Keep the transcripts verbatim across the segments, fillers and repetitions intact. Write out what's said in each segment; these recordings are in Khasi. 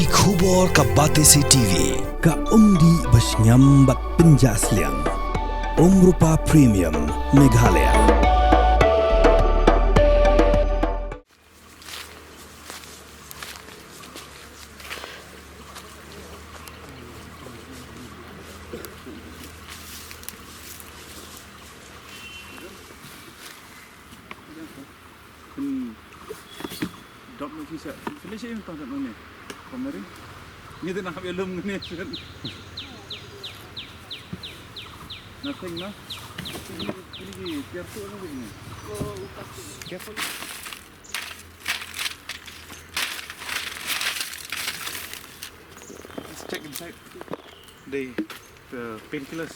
Ki khubor ka Batesi T V, ka umdih ba shngiam bad pynjah sliang. Umrupa Premium, Meghalaya. Pyn dop noh ki sa. Pyn dep sa ïa tang dep noh ne. Pamari. Ngi te nang hap ïalum ngi ne. Nothing, no? Ini, ini ki tiar tu apa ini? Careful. Let's check inside. The, the painkillers.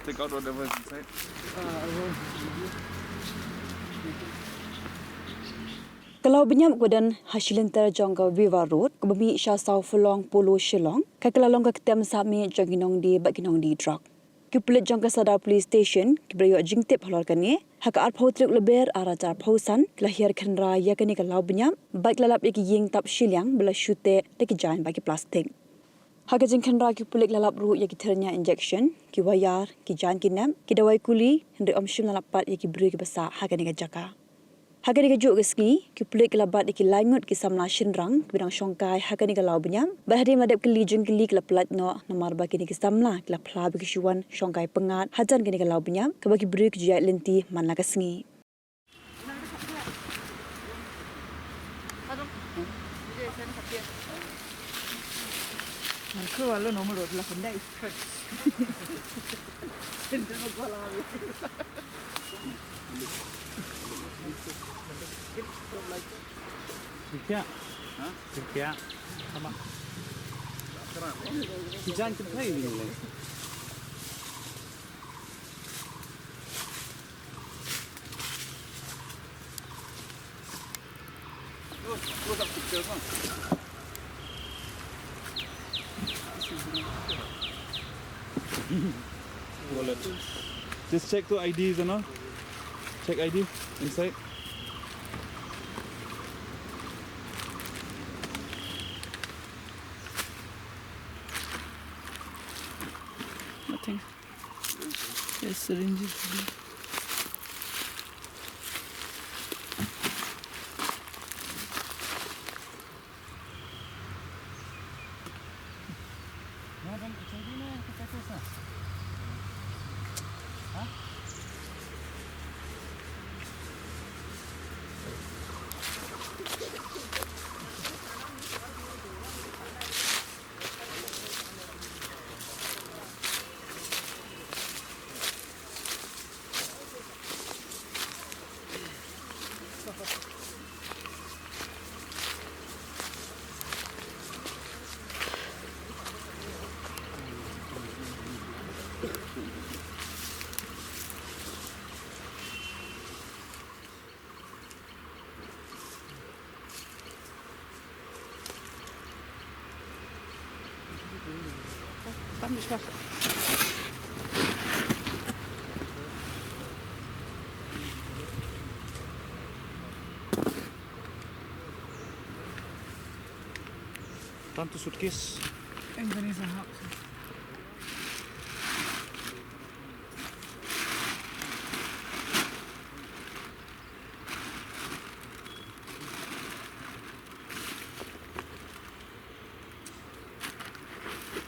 Take out whatever is inside. Ka lawbynïap kaba don ha shilynter jong ka Viva Road, kaba mih sha Saw Furlong Polo Shillong, ka la long ka kyntem sah miet jong ki nongdie bad ki nongdie drok. Ki pulit jong ka Sadar Police Station kiba la ïoh jingtip halor kane, ha ka arphew tarik Lber arhajar arphew san, ki la hiar khynra ïa kane ka lawbynïap bad ki la lap ïa ki ïing tap shiliang ba la shu teh da ki jaiñ bad ki plastik. Ha ka jingkhynra ki pulit ki la lap ruh ïa ki thyrnia injection, ki wire, ki jaiñ ki nep, ki dawai kuli, hynrei ym shym la lap pat ïa ki briew kiba sah ha kane ka jaka. Ha kane kajuh ka sngi, ki pulit ki la bat ïa ki lai ngut ki samla shynrang kiba dang shongkai ha kane ka lawbynïap. Bad hadien ba la dep kylli jingkylli ki la pyllait noh namar ba kine ki samla ki la phla ba ki shu wan shongkai pyngngad hajan kane ka lawbynïap kaba ki briew ki ju ïaid lynti man la ka sngi. Sirkia. Ha? Sirkia. Sama. Jangan kita ini. Wallet. Just check the I Ds, you know? Check I D inside. Nothing. There's syringes. Tantu suitcase.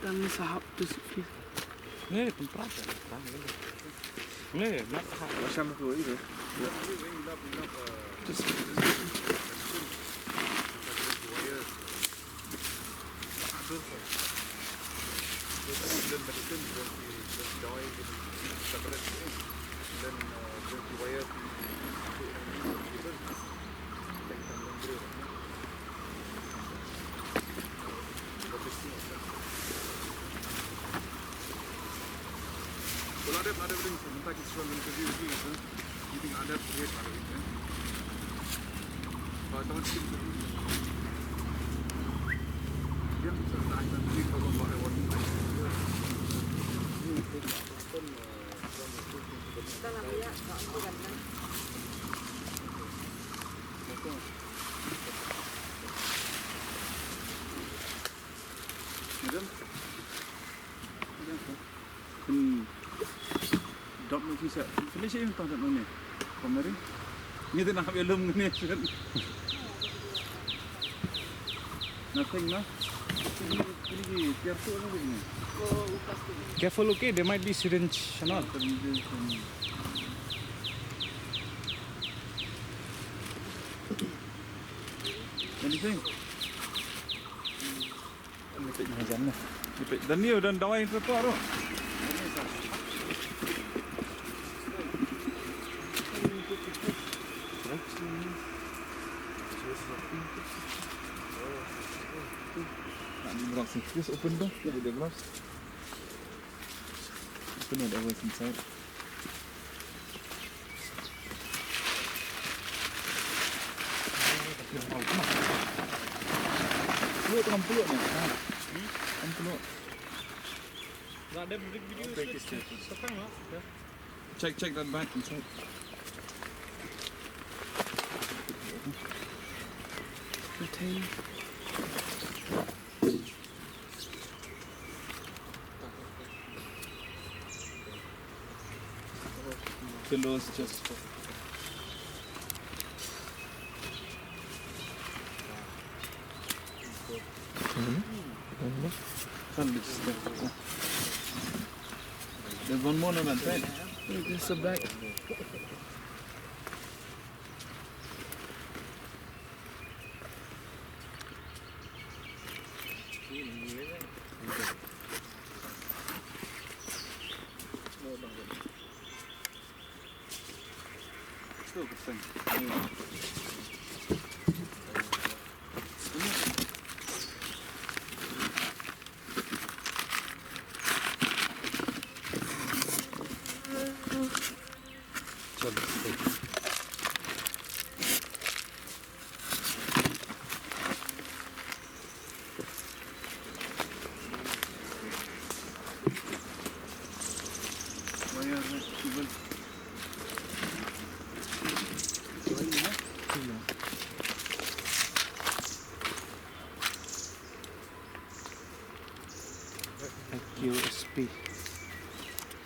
Kami sahab tu sikit. Ni, tempat. Ni, nak sahab. Macam tu itu. Ya. Terus. Bisa, finish im tang nang ni. Kamari. Ni tengah ambil lum ni. Nothing, no? Ini tiar tu apa ni? Careful, okay? There might be syringe, no? Anything? Lipit na jan na. Lipit. Dan ni dan dawai tu tu aro. Nak ni berat sih. Just open dah. Dia dia berat. Open it always inside. Peluk tu kan peluk ni. Ha. Kan peluk. Dah ada video. Check, check that back inside. Okay. Pillows just. There's one more on that side. There's a bag. Q S P.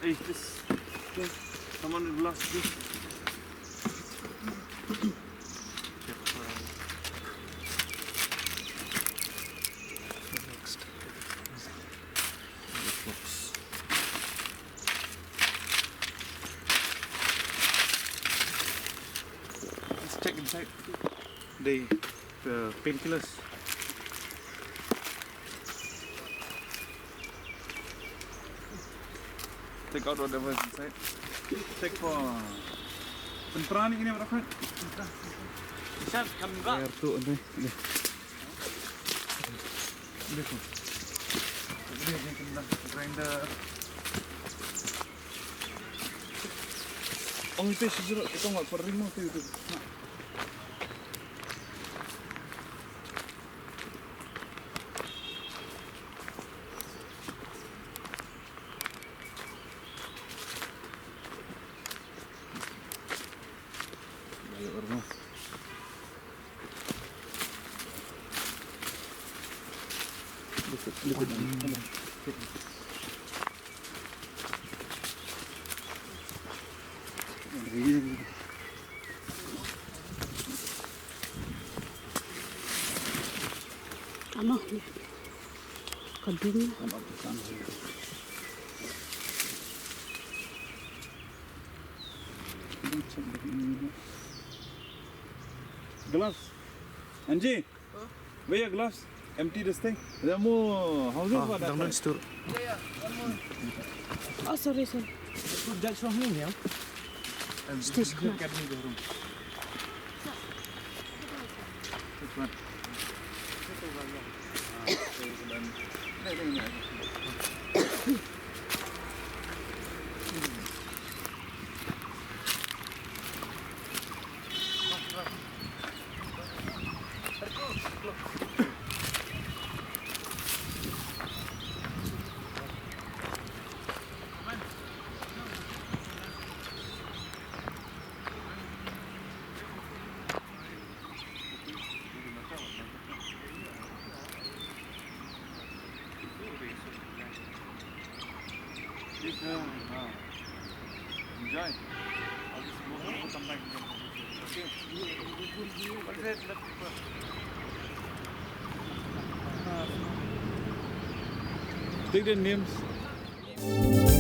Hey, this. Okay. Someone will last this. Next. Let's check inside. The, the painkillers. Take out whatever is inside. Take for. Pynpra ni kine, bro. Sir, come back. Wire tu ni. Ni. Ni tu. Ni, ni kena grinder. Ong ite sijero, ito nga perimo tu, tu. Ano? Kadung. Gloves. Angie. Huh? Where your gloves? Empty this thing. There are more houses. Ah, what down the store. Yeah, yeah. One more. Oh, sorry, sorry. Put that from here, yeah? And stage close. Get me the room. This one. Ah, okay, then. No, no, no. Join. All these people will come back again. Okay. What is it? Let people. Take the names.